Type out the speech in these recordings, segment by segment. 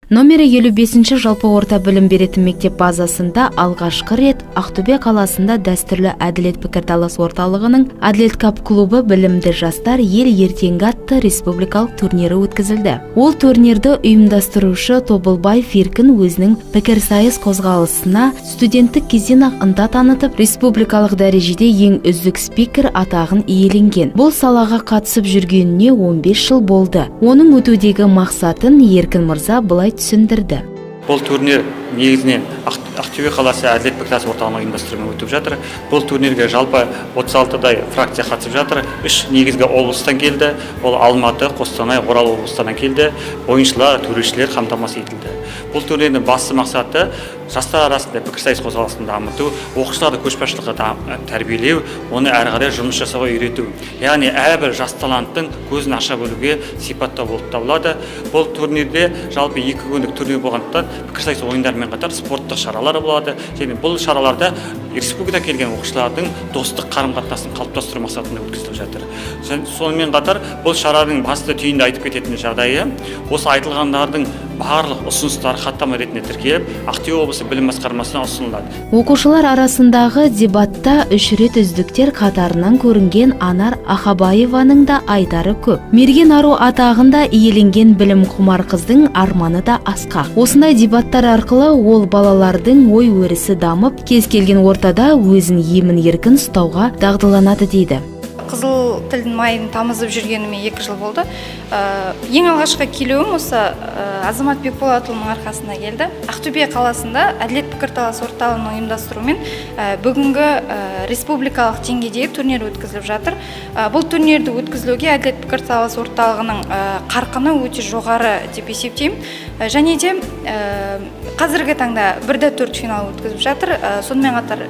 Номері 55-ші жалпы орта білім беретін мектеп базасында алғашқы рет Ақтөбе қаласында дәстүрлі Әділет пікірталас орталығының Әділет Кап клубы «Білімді жастар – ел ертеңі» атты республикалық турнирі өткізілді. Ол турнирді ұйымдастырушы Тобылбаев Еркін өзінің пікірсайыс қозғалысына студенттік кезден-ақ ынта танытып, республикалық дәрежеде ең үздік спикер атағын иеленген. Бұл салаға қатысып жүргеніне 15 жыл болды. Оның өтудегі мақсатын Еркін мырза былай түсіндірді. Бұл турнир негізінен Ақтөбе қаласы Әділет пікірталас орталығының ұйымдастыруымен өтіп жатыр. Бұл турнирге жалпы 36-дай фракция қатысып жатыр. Үш негізгі облыстан келді. Ол Алматы, Қостанай, Орал облыстарынан келді. Ойыншылар, төрешілер қамтамасыз етілді. Бұл турнирдің басты мақсаты – жастар арасында пікірсайыс қозғалысын дамыту, оқушыларды көшбасшылыққа тәрбиелеу, оны әрі қарай жұмыс жасауға үйрету, яғни әрбір жас таланттың көзін аша білуге сипаттау болып табылады. Бұл турнирде жалпы 2 күндік турнир болғандықтан, пікірсайыс ойындарымен қатар спорттық шаралар болады және бұл шараларда республикадан келген оқушылардың достық қарым қатынасын қалыптастыру мақсатында өткізіліп жатыр. Сонымен қатар бұл шараның басты түйінді айтып кететін жағдайы, осы айтылғандардың барлық ұсыныстары хаттама ретінде тіркеліп, Ақтөбе облысы білім басқармасына ұсынылады. Оқушылар арасындағы дебатта үш рет үздіктер қатарынан көрінген Анар Ахабаеваның да айтары көп. Мерген ару атағын да иеленген білім құмар қыздың арманы да асқақ. Осындай дебаттар арқылы ол балалардың ой өрісі дамып, кез келген ортада өзін емін еркін ұстауға дағдыланады дейді. Қызыл тілдің майын тамызып жүргеніме 2 жыл болды. Ең алғашқы келуім осы Азамат Бекболатұлының арқасында келді. Ақтөбе қаласында Әділет пікірталас орталығының ұйымдастыруымен бүгінгі республикалық деңгейдегі турнир өткізіліп жатыр. Бұл турнирді өткізілуге Әділет пікірталас орталығының қарқыны өте жоғары деп есептеймін. Және де қазіргі таңда бір де төрт финал өткізіп жатыр. Сонымен қатар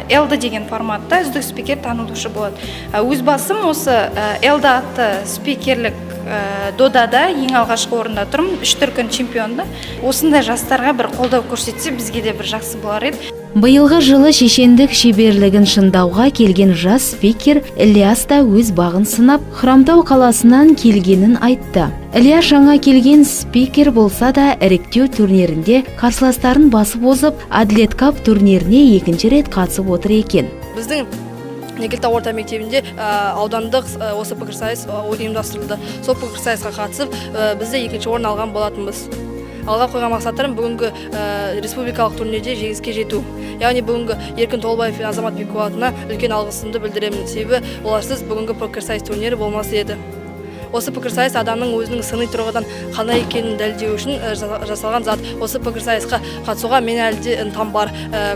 ЭЛДА деген форматта үздік спикер танылушы болады. Өз басым осы ЭЛДА атты спикерлік додада ең алғашқы орында тұрмын, үш дүркін чемпионды. Осындай жастарға бір қолдау көрсетсе, бізге де бір жақсы болар еді. Биылғы жылы шешендік шеберлігін шыңдауға келген жас спикер Ілияс та өз бағын сынап, Хромтау қаласынан келгенін айтты. Ілияс жаңа келген спикер болса да, іріктеу турнирінде қарсыластарын басып озып, Әділет Кап турниріне екінші рет қатысып отыр екен. Біздің Некелтау орта мектебінде аудандық осы пікірсайыс ұйымдастырылды. Сол пікірсайысқа қатысып, біз де екінші орын алған болатынбыз. Алға қойған мақсаттарым – бүгінгі республикалық турнирде жеңіске жету. Яғни бүгінгі Еркін Толбаев пен Азамат Бекболатына үлкен алғысымды білдіремін, себебі оларсыз бүгінгі пікірсайыс турнирі болмас еді. Осы пікірсайыс адамның өзінің сыни тұрғыдан қандай екенін дәлелдеу үшін жасалған зат. Осы пікірсайысқа қатысуға мен әлі де ынтам бар.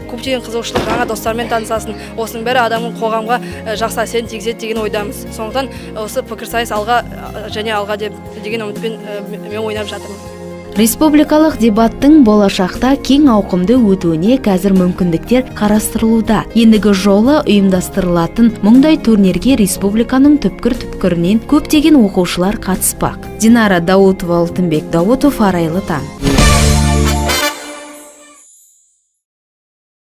Көптеген қызығушылық, жаңа достармен танысасың. Осының бәрі адамның қоғамға жақсы әсерін тигізеді деген ойдамыз. Сондықтан осы пікірсайыс алға және алға деп деген үмітпен мен ойнап жатырмын. Республикалық дебаттың болашақта кең ауқымды өтуіне қазір мүмкіндіктер қарастырылуда. Ендігі жолы ұйымдастырылатын мұндай турнирге республиканың түпкір-түпкірінен көптеген оқушылар қатыспақ. Динара Даутова, Алтынбек Даутов, «Арайлы таң».